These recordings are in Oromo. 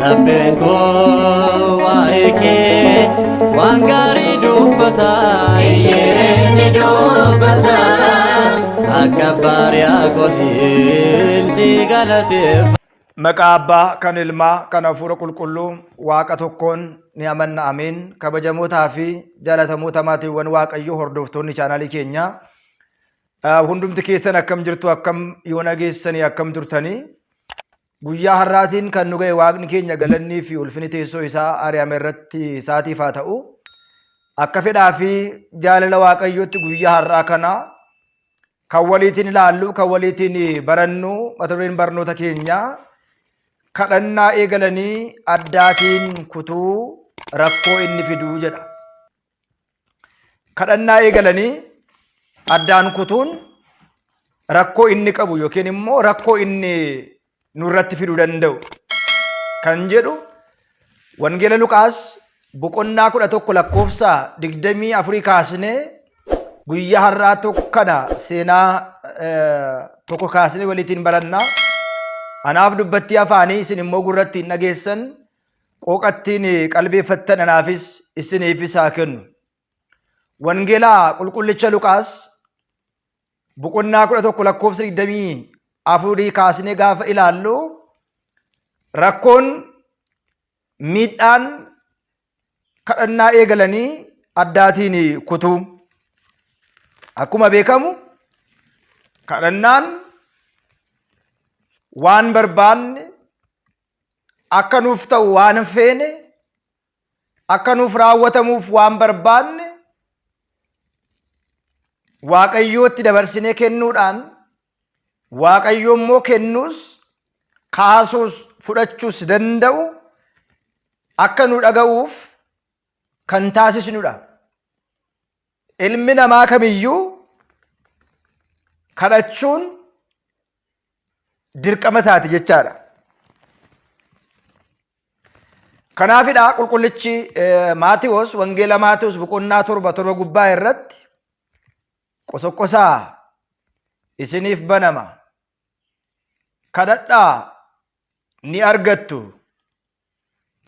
Lapheen koo waa'ee kee waan gaarii dubbata. Iyyee ni dubbata. Akka baariyaa kosiin si galateeffa. Maqaa Abbaa kan Ilmaa kan Hafuura Qulqulluu Waaqa tokkoon ni amanna ameen. Kabajamootaa fi jaalatamoota maatiiwwan Waaqayyoo hordoftoonni chaanaalii keenyaa hundumti keessan akkam jirtu, akkam yoo nageessanii, akkam turtanii? Guyyaa har'aatiin kan nu ga'e Waaqni keenya galannii fi ulfini teessoo isaa ari'ame irratti isaatiif haa ta'u. Akka fedhaa fi jaalala Waaqayyootti guyyaa har'aa kana kan waliitiin ilaallu, kan waliitiin barannu, mata dureen barnoota keenyaa kadhannaa eegalanii addaatiin kutuu rakkoo inni fiduu jedha. Kadhannaa eegalanii addaan kutuun rakkoo inni qabu yookiin immoo rakkoo inni nurratti fiduu danda'u kan jedhu Wangeela Luqaas boqonnaa 11 lakkoofsa 24 kaasnee guyyaa har'aa tokko kana seenaa tokko kaasnee waliitiin baranna. Anaaf dubbattii afaanii, isin immoo gurratti hin dhageessan, qooqattiin qalbeeffattan anaafis isiniifis haa kennu. Wangeela Qulqullicha Luqaas boqonnaa 11 lakkoofsa 24 kaasnee gaafa ilaallu, rakkoon miidhaan kadhannaa eegalanii addaatiin kutuu. Akkuma beekamu kadhannaan waan barbaanne akka nuuf ta'u, waan feene akka nuuf raawwatamuuf, waan barbaanne Waaqayyootti dabarsinee kennuudhaan, Waaqayyo immoo kennuus kaasuus fudhachuus danda'u akka nu dhaga'uuf kan taasisnudha. Ilmi namaa kamiyyuu kadhachuun dirqama isaati jechaadha. Kanaafidha qulqullichi Maatiwoos Wangeela Maatiwoos boqonnaa 7 7 gubbaa irratti, "Qosoqosaa, isiniif banama, kadhadhaa, ni argattu,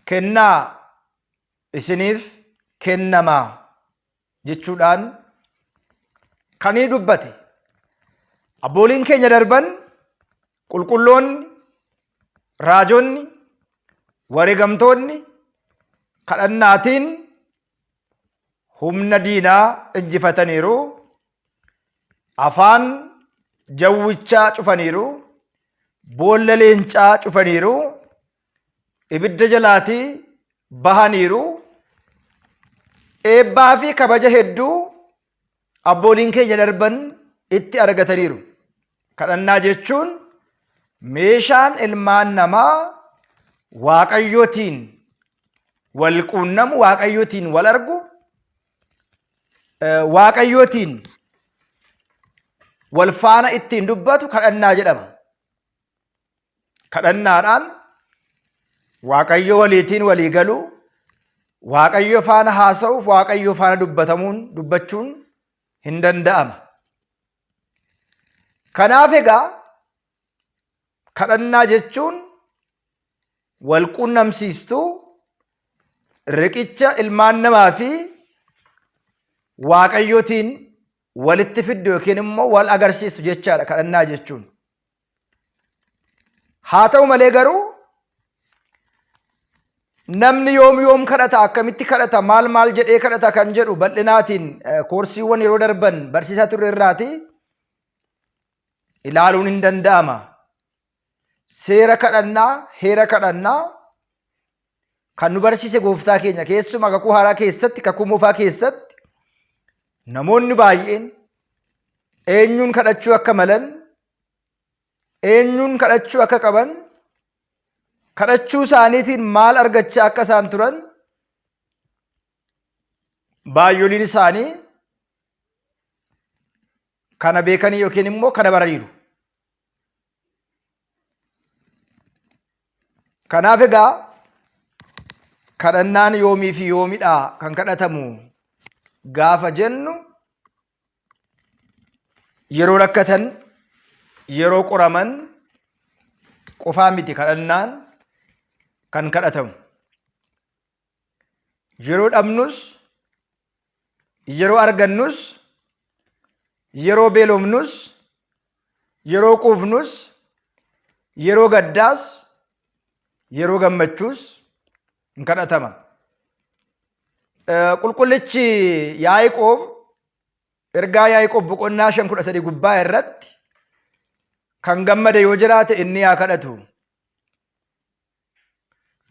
kennaa, isiniif kennama" jechuudhaan kan inni dubbate. Abbooliin keenya darban, qulqulloonni, raajonni, wareegamtoonni kadhannaatiin humna diinaa injifataniiru. Afaan jawwichaa cufaniiru. Boolla leencaa cufaniiru. Ibidda jalaatii bahaniiru. Eebbaa fi kabaja hedduu abbooliin keenya darban itti argataniiru. Kadhannaa jechuun meeshaan ilmaan namaa Waaqayyootiin wal quunnamu, Waaqayyootiin wal argu, Waaqayyootiin wal faana ittiin dubbatu kadhannaa jedhama. Kadhannaadhaan Waaqayyo waliitiin walii galuu, Waaqayyo faana haasa'uuf, Waaqayyo faana dubbatamuun dubbachuun hin danda'ama. Kanaaf egaa kadhannaa jechuun wal quunnamsiistuu, riqicha ilmaan namaa fi Waaqayyootiin walitti fiddu yookiin immoo wal agarsiistu jechaadha kadhannaa jechuun. Haa ta'u malee garuu namni yoom yoom kadhata, akkamitti kadhata, maal maal jedhee kadhata kan jedhu bal'inaatiin koorsiiwwan yeroo darban barsiisaa turre irraati ilaaluun hin danda'ama. Seera kadhannaa, heera kadhannaa kan nu barsiise gooftaa keenya, keessumaa kakuu haaraa keessatti, kakuu moofaa keessatti namoonni baay'een eenyuun kadhachuu akka malan, eenyuun kadhachuu akka qaban, kadhachuu isaaniitiin maal argachaa akka isaan turan baay'oliin isaanii kana beekanii yookiin immoo kana baraniiru. Kanaaf egaa kadhannaan yoomii fi yoomidha kan kadhatamu gaafa jennu, yeroo rakkatan, yeroo qoraman qofaa miti kadhannaan. kan kadhatamu. Yeroo dhabnus, yeroo argannus, yeroo beelofnus, yeroo quufnus, yeroo gaddaas, yeroo gammachuus hin kadhatama. Qulqullichi Yaaqoob ergaa Yaaqoob boqonnaa 5:13 gubbaa irratti kan gammade yoo jiraate inni haa kadhatu.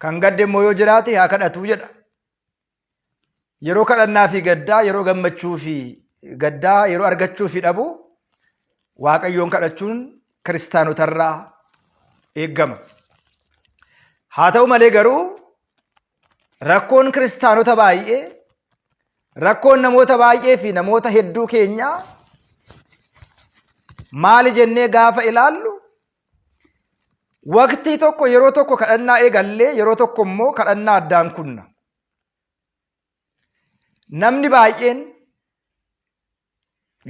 Kan gadde immoo yoo jiraate haa kadhatu jedha. Yeroo kadhannaa fi gaddaa, yeroo gammachuu fi gaddaa, yeroo argachuu fi dhabuu Waaqayyoon kadhachuun kiristaanotarraa eeggama. Haa ta'u malee garuu rakkoon kiristaanota baay'ee, rakkoon namoota baay'ee fi namoota hedduu keenyaa maali jennee gaafa ilaallu waqtii tokko yeroo tokko kadhannaa eegallee yeroo tokko immoo kadhannaa addaan kunna. Namni baay'een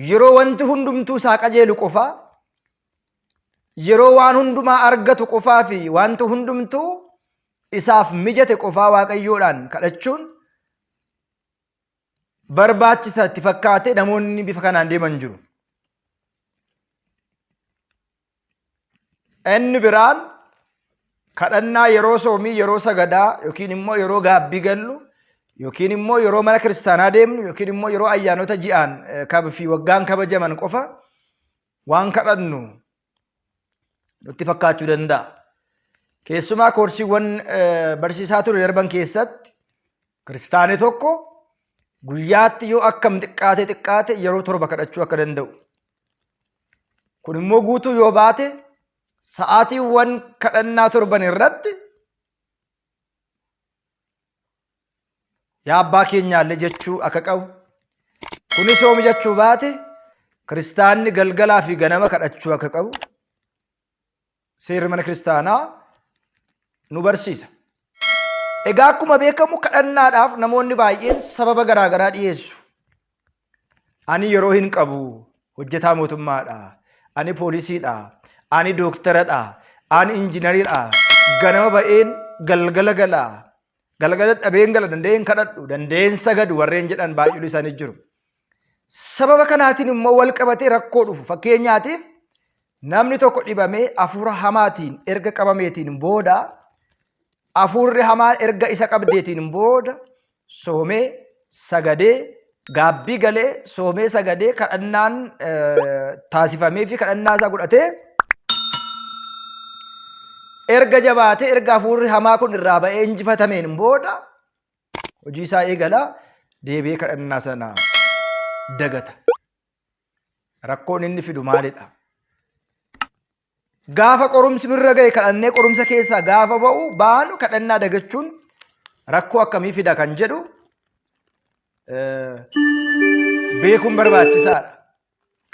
yeroo wanti hundumtuu isaa qajeelu qofaa, yeroo waan hundumaa argatu qofaa fi wanti hundumtuu isaaf mijate qofaa Waaqayyoodhaan kadhachuun barbaachisa itti fakkaatee namoonni bifa kanaan deeman jiru. Inni biraan kadhannaa yeroo soomii, yeroo sagadaa yookiin immoo yeroo gaabbii gallu yookiin immoo yeroo mana kiristaanaa deemnu yookiin immoo yeroo ayyaanota ji'aan fi waggaan kabajaman qofa waan kadhannu nutti fakkaachuu danda'a. Keessumaa koorsiiwwan barsiisaa ture darban keessatti kiristaanni tokko guyyaatti yoo akkam xiqqaate xiqqaate yeroo torba kadhachuu akka danda'u. Kun immoo guutuu yoo baate sa'aatiiwwan kadhannaa torban irratti yaa abbaa keenyaallee jechuu akka qabu. Kunis yoo mijachuu baate kiristaanni galgalaa fi ganama kadhachuu akka qabu seerri mana kiristaanaa nu barsiisa. Egaa akkuma beekamu kadhannaadhaaf namoonni baay'een sababa garaa garaa dhiyeessu. Ani yeroo hin qabu, hojjetaa mootummaadha, ani poolisiidha, ani dooktaradha, ani injinariidha, ganama ba'een galgala gala, galgala dhabeen gala, danda'een kadhadhu, danda'een sagadu warreen jedhan baay'een isaanii jiru. Sababa kanaatiin immoo wal qabatee rakkoo dhufu. Fakkeenyaatiif namni tokko dhibamee hafuura hamaatiin erga qabameetiin booda hafuurri hamaan erga isa qabdeetiin booda soomee sagadee gaabbii galee soomee sagadee kadhannaan taasifamee fi kadhannaa isaa godhatee erga jabaatee erga hafuurri hamaa kun irraa ba'ee injifatameen booda hojii isaa eegala deebi'ee kadhannaa sana dagata. Rakkoon inni fidu maalidha? Gaafa qorumsi nurra ga'e kadhannee qorumsa keessaa gaafa ba'u baanu kadhannaa dagachuun rakkoo akkamii fida kan jedhu beekuun barbaachisaadha.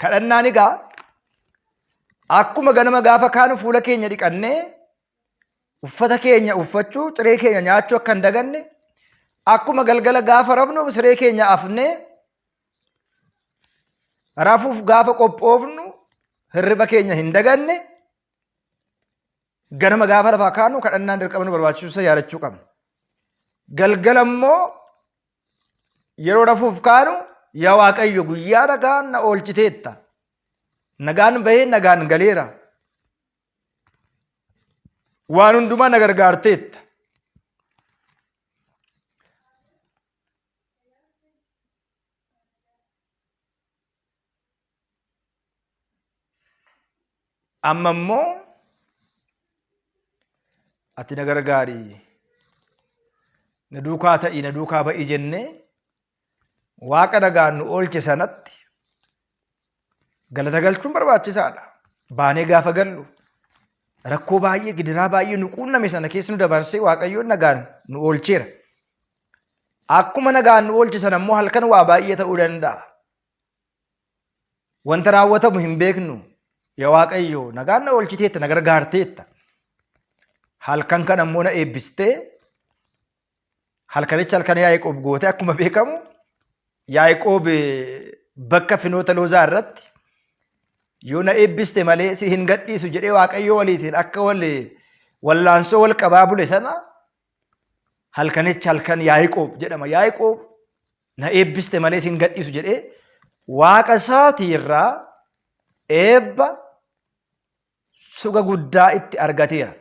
Kadhannaan egaa akkuma ganama gaafa kaanu fuula keenya dhiqannee uffata keenya uffachuu, ciree keenya nyaachuu akka hin daganne, akkuma galgala gaafa rafnu siree keenya afnee rafuuf gaafa qophoofnu hirriba keenya hin daganne, ganama gaafa lafaa kaanu kadhannaan dirqama nu barbaachisu isa yaadachuu qabna. Galgala immoo yeroo rafuuf kaanu yaa Waaqayyo guyyaa nagaan na oolchiteetta. Nagaan bahee nagaan galeera. Waan hundumaa na gargaarteetta. Amma immoo ati na gargaari. Na duukaa ta'i, na duukaa ba'i jennee Waaqa nagaan nu oolche sanatti galata galchuun barbaachisaadha. Baanee gaafa gallu rakkoo baay'ee gidiraa baay'ee nu quunname sana keessa nu dabarsee Waaqayyoon nagaan nu oolcheera. Akkuma nagaan nu oolche sana immoo halkan waa baay'ee ta'uu danda'a. Wanta raawwatamu hin beeknu. Yaa Waaqayyo nagaan na oolchiteetta na gargaarteetta. Halkan kana immoo na eebbistee halkanicha halkan Yaaqoob goote akkuma beekamu Yaaqoob bakka finoota loozaa irratti yoo na eebbiste malee si hin gadhiisu jedhee Waaqayyo waliitiin akka wal wallaansoo wal qabaa bule sana Halkanicha halkan Yaa'iqoob jedhama. Yaa'iqoob na eebbiste malee sin gadhiisu jedhee waaqa isaatii irraa eebba suga guddaa itti argateera.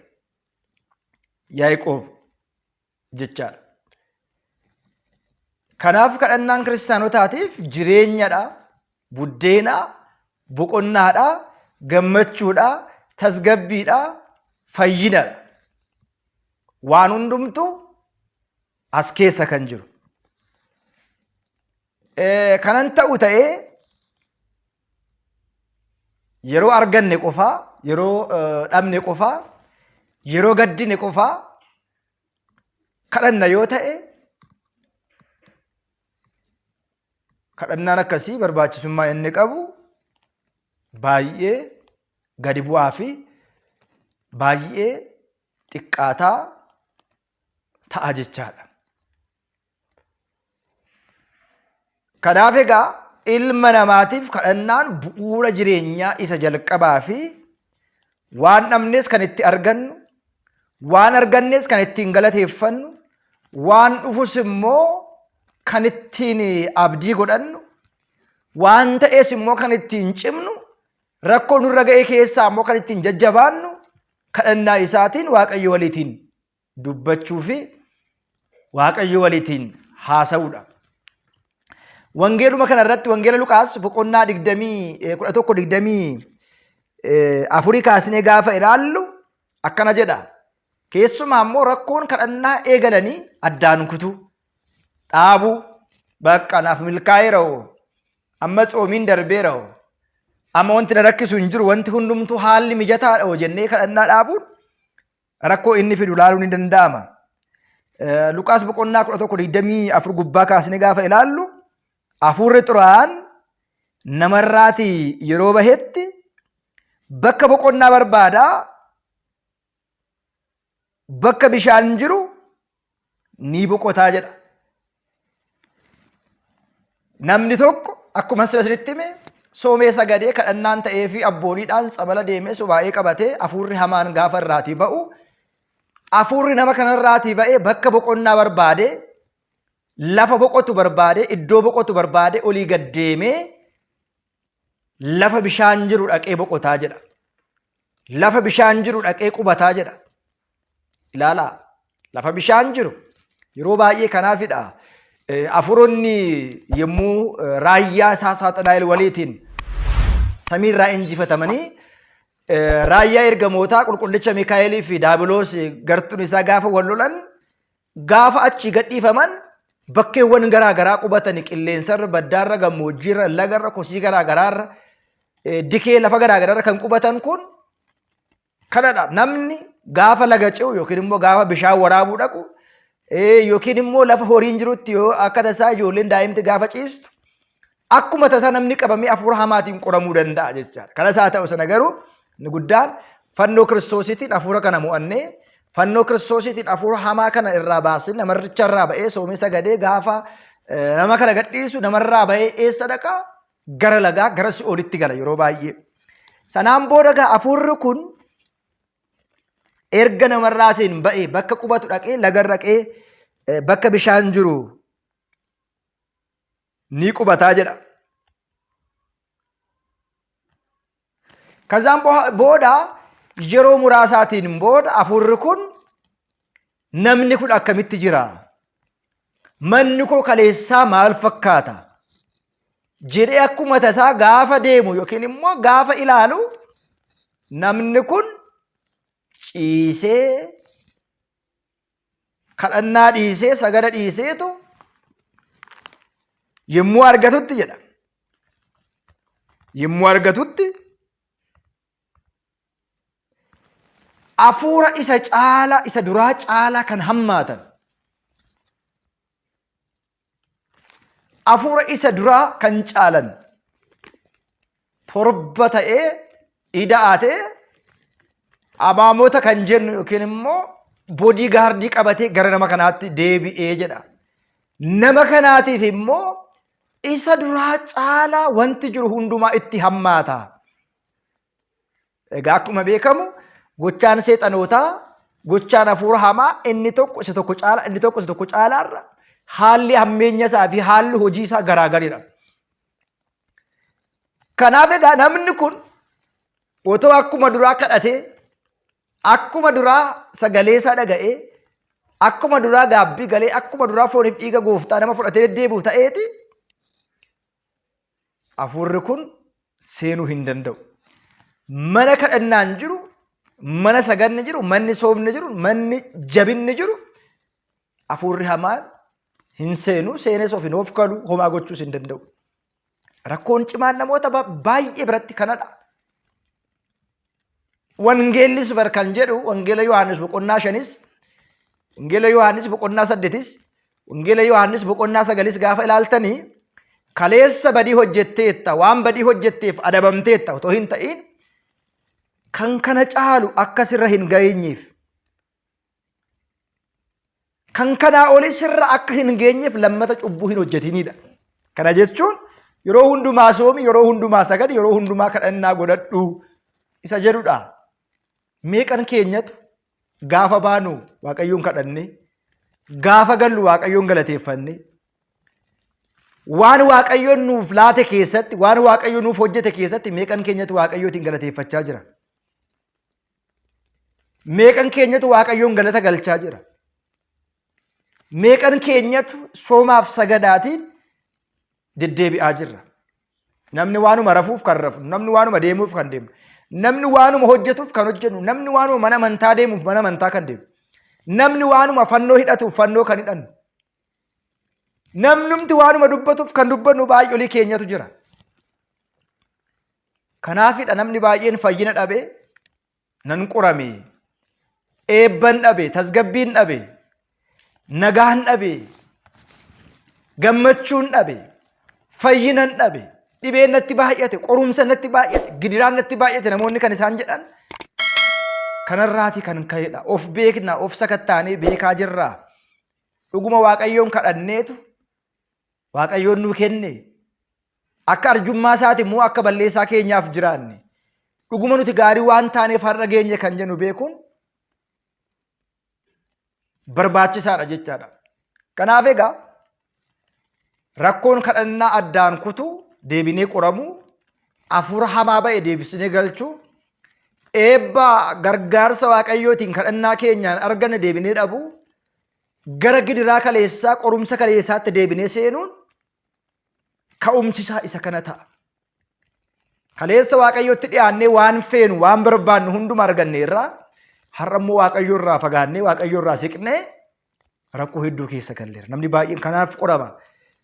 Yaa'iqoob jechaadha. Kanaaf kadhannaan kiristaanotaatiif jireenyadha, buddeena, boqonnaadha, gammachuudha, tasgabbiidha, fayyinadha. Waan hundumtu as keessa kan jiru. Kanan ta'u ta'ee yeroo arganne qofaa, yeroo dhabne qofaa, yeroo gaddine qofaa kadhanna yoo ta'e kadhannaan akkasii barbaachisummaa inni qabu baay'ee gadi bu'aa fi baay'ee xiqqaataa ta'a jechaadha. Kanaaf egaa ilma namaatiif kadhannaan bu'uura jireenyaa isa jalqabaa fi waan dhabnes kan itti argannu, waan argannes kan ittiin galateeffannu, waan dhufus immoo kan ittiin abdii godhannu, waan ta'es immoo kan ittiin cimnu, rakkoo nurra ga'e keessaa immoo kan ittiin jajjabaannu kadhannaa isaatiin Waaqayyo waliitiin dubbachuu fi Waaqayyo waliitiin haasa'uudha. Wangeeluma kana irratti Wangeela Luqaas boqonnaa 11 24 kaasnee gaafa ilaallu akkana jedha. Keessumaa immoo rakkoon kadhannaa eegalanii addaan kutuu, dhaabuu, bakka naaf milkaa'eera hoo, amma tsoomiin darbeera hoo, amma wanti na rakkisu hin jiru, wanti hundumtuu haalli mijataadha hoo jennee kadhannaa dhaabuun rakkoo inni fidu ilaaluun ni danda'ama. Luqaas boqonnaa 11 24 gubbaa kaasnee gaafa ilaallu hafuurri xuraa'aan namarraatii yeroo bahetti bakka boqonnaa barbaadaa bakka bishaan jiru ni boqotaa jedha. Namni tokko akkuma sila isinitti hime soomee sagadee kadhannaan ta'ee fi abbooliidhaan tsabala deemee subaa'ee qabatee hafuurri hamaan gaafa irraatii ba'u hafuurri nama kanarraatii ba'ee bakka boqonnaa barbaade lafa boqotu barbaade iddoo boqotu barbaade olii gad deemee lafa bishaan jiru dhaqee boqotaa jedha. Lafa bishaan jiru dhaqee qubataa jedha. Ilaalaa lafa bishaan jiru yeroo baay'ee kanaafidha. Afuuronni yommuu raayyaa isaa saaxanaa'el waliitiin samiirraa injifatamanii raayyaa ergamootaa qulqullicha Mikaa'elii fi Daabiloos gartuun isaa gaafa wal lolan gaafa achii gadhiifaman bakkeewwan garaa garaa qubatani qilleensarra, baddaarra, gammoojjiirra, lagarra, kosii garaa garaarra, dikee lafa garaa garaarra kan qubatan kun kanadha. Namni gaafa laga ce'u yookiin immoo gaafa bishaan waraabuu dhaqu yookiin immoo lafa horiin jirutti yoo akka tasaa ijoolleen daa'imti gaafa ciistu akkuma tasaa namni qabamee hafuura hamaatiin qoramuu danda'a jechaadha. Kanas haa ta'u sana garuu inni guddaan fannoo kiristoosiitiin hafuura kana mo'annee fannoo kiristoosiitiin hafuura hamaa kana irraa baasee namarricha irraa ba'ee soomee sagadee gaafa nama kana gadhiisu namarraa ba'ee eessa dhaqaa gara lagaa gara si'oolitti gala yeroo baay'ee. Sanaan booda gaa hafuurri kun erga namarraatiin ba'ee bakka qubatu dhaqee laga dhaqee bakka bishaan jiru ni qubataa jedha. Kazaan booda yeroo muraasaatiin booda hafuurri kun namni kun akkamitti jira? Manni koo kaleessaa maal fakkaata? Jedhee akkuma tasaa gaafa deemu yookiin immoo gaafa ilaalu namni kun ciisee kadhannaa dhiisee sagada dhiiseetu yommuu argatutti jedha. Yommuu argatutti hafuura isa caalaa isa duraa caalaa kan hammaatan hafuura isa duraa kan caalan torba ta'ee ida'atee abaamota kan jennu yookiin immoo bodii gaardii qabatee gara nama kanaatti deebi'ee jedha. Nama kanaatiif immoo isa duraa caalaa wanti jiru hundumaa itti hammaata. Egaa akkuma beekamu gochaan seexanootaa Gochaan hafuura hamaa inni tokko isa tokko caala inni tokko isa tokko caalaarra haalli hammeenya isaa fi haalli hojii isaa garaagaridha. Kanaaf egaa namni kun otoo akkuma duraa kadhatee akkuma duraa sagalee isaa dhaga'ee akkuma duraa gaabbii galee akkuma duraa fooniif dhiiga gooftaa nama fudhatee deddeebi'u ta'eeti hafuurri kun seenuu hin danda'u. Mana kadhannaan jiru, mana saganni jiru, manni soomni jiru, manni jabinni jiru hafuurri hamaan hin seenu, seenes of hin oofkalu, homaa gochuus hin danda'u. Rakkoon cimaan namoota baay'ee biratti kanadha. Wangeellis bar kan jedhu Wangeela Yohaannis boqonnaa shanis, Wangeela Yohaannis boqonnaa saddetis, Wangeela Yohaannis boqonnaa sagalis gaafa ilaaltanii kaleessa badii hojjetteetta, waan badii hojjetteef adabamteetta otoo hin ta'in kan kana caalu akka sirra hin geenyeef kan kanaa olii sirra akka hin geenyeef lammata cubbuu hin hojjetinidha. Kana jechuun yeroo hundumaa soomi, yeroo hundumaa sagadi, yeroo hundumaa kadhannaa godhadhu isa jedhudha. Meeqan keenyatu gaafa baanu Waaqayyoon kadhanne, gaafa gallu Waaqayyoon galateeffanne, waan Waaqayyoon nuuf laate keessatti, waan Waaqayyo nuuf hojjete keessatti meeqan keenyatu Waaqayyootiin galateeffachaa jira? Meeqan keenyatu Waaqayyoon galata galchaa jira? Meeqan keenyatu soomaaf sagadaatiin deddeebi'aa jirra? Namni waanuma rafuuf kan rafu, namni waanuma deemuuf kan deemu, namni waanuma hojjetuuf kan hojjennu, namni waanuma mana amantaa deemuuf mana amantaa kan deemu, namni waanuma fannoo hidhatuuf fannoo kan hidhannu, namnumti waanuma dubbatuuf kan dubbannu baay'olii keenyatu jira. Kanaafidha namni baay'een fayyina dhabe, nan qorame, eebban dhabe, tasgabbiin dhabe, nagaan dhabe, gammachuun dhabe, fayyinan dhabe, dhibeen natti baay'ate, qorumsa natti baay'ate, gidiraan natti baay'ate namoonni kan isaan jedhan kanarraati kan ka'edha. Of beekna, of sakattaanee beekaa jirra. Dhuguma Waaqayyoon kadhanneetu Waaqayyoon nuu kenne. Akka arjummaa isaati immoo akka balleessaa keenyaaf jiraanne. Dhuguma nuti gaarii waan taaneef har'a geenye kan jennu beekuun barbaachisaadha jechaadha. Kanaaf egaa rakkoon kadhannaa addaan kutuu, deebinee qoramuu, hafuura hamaa ba'e deebisnee galchuu, eebba gargaarsa Waaqayyootiin kadhannaa keenyaan arganne deebinee dhabuu, gara gidiraa kaleessaa qorumsa kaleessaatti deebinee seenuun ka'umsi isaa isa kana ta'a. Kaleessa Waaqayyotti dhiyaannee waan feenu waan barbaannu hunduma arganne irraa har'a immoo Waaqayyo irraa fagaannee Waaqayyo irraa siqnee rakkoo hedduu keessa galleera. Namni baay'een kanaaf qorama.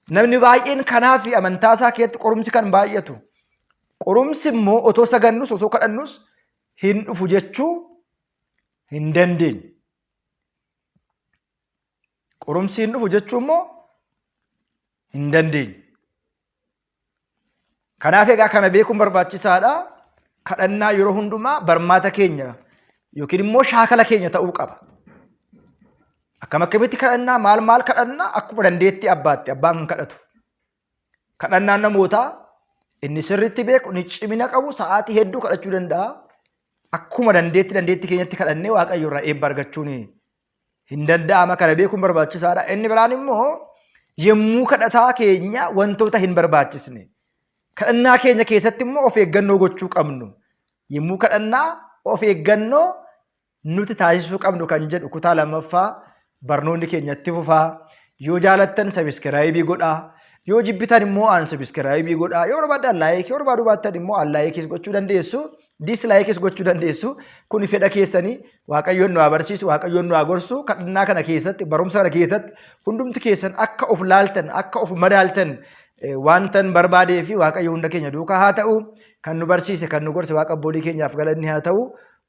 Namni baay'een kanaaf amantaa isaa keessatti qorumsi kan baay'atu. Qorumsi immoo otoo sagannus otoo kadhannus hin dhufu jechuu hin dandeenyu. Qorumsi hin dhufu jechuu immoo hin dandeenyu. Kanaaf egaa kana beekuun barbaachisaadha. Kadhannaa yeroo hundumaa barmaata keenya yookiin immoo shaakala keenya ta'uu qaba. Akkam akkamitti kadhannaa maal maal kadhannaa akkuma dandeettii abbaatti abbaan kan kadhatu. Kadhannaan namootaa inni sirriitti beeku inni cimina qabu sa'aatii hedduu kadhachuu danda'a. Akkuma dandeetti dandeetti keenyatti kadhannee Waaqayyo irraa eebba argachuun hin danda'ama. Kana beekuun barbaachisaadha. Inni biraan immoo yommuu kadhataa keenya wantoota hin barbaachisne kadhannaa keenya keessatti immoo of eeggannoo gochuu qabnu. Yommuu kadhannaa of eeggannoo nuti taasisuu qabnu kan jedhu kutaa lammaffaa barnoonni keenya itti fufaa. Yoo jaalattan sabiskiraayibii godhaa. Yoo jibbitan immoo aan sabiskiraayibii godhaa. Yoo barbaaddan laayikii, yoo barbaaduu baattan immoo aan laayikis gochuu dandeessu. Dislaayikis gochuu dandeessu. Kuni fedha keessanii Waaqayyoon nu haa barsiisu, Waaqayyoon nu haa gorsu. Kadhannaa kana keessatti, barumsa kana keessatti hundumti keessan akka of laaltan, akka of madaaltan wantan barbaadee fi Waaqayyo hunda keenya duukaa haa ta'u. Kan nu barsiise, kan nu gorse Waaqa abboolii keenyaaf galanni haa ta'u.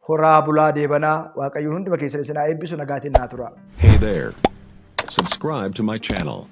Horaa bulaa deebanaa Waaqayyoon hunduma keessan isin haa eebbisu nagaatiin naa turaa. Hey there. Subscribe to my channel.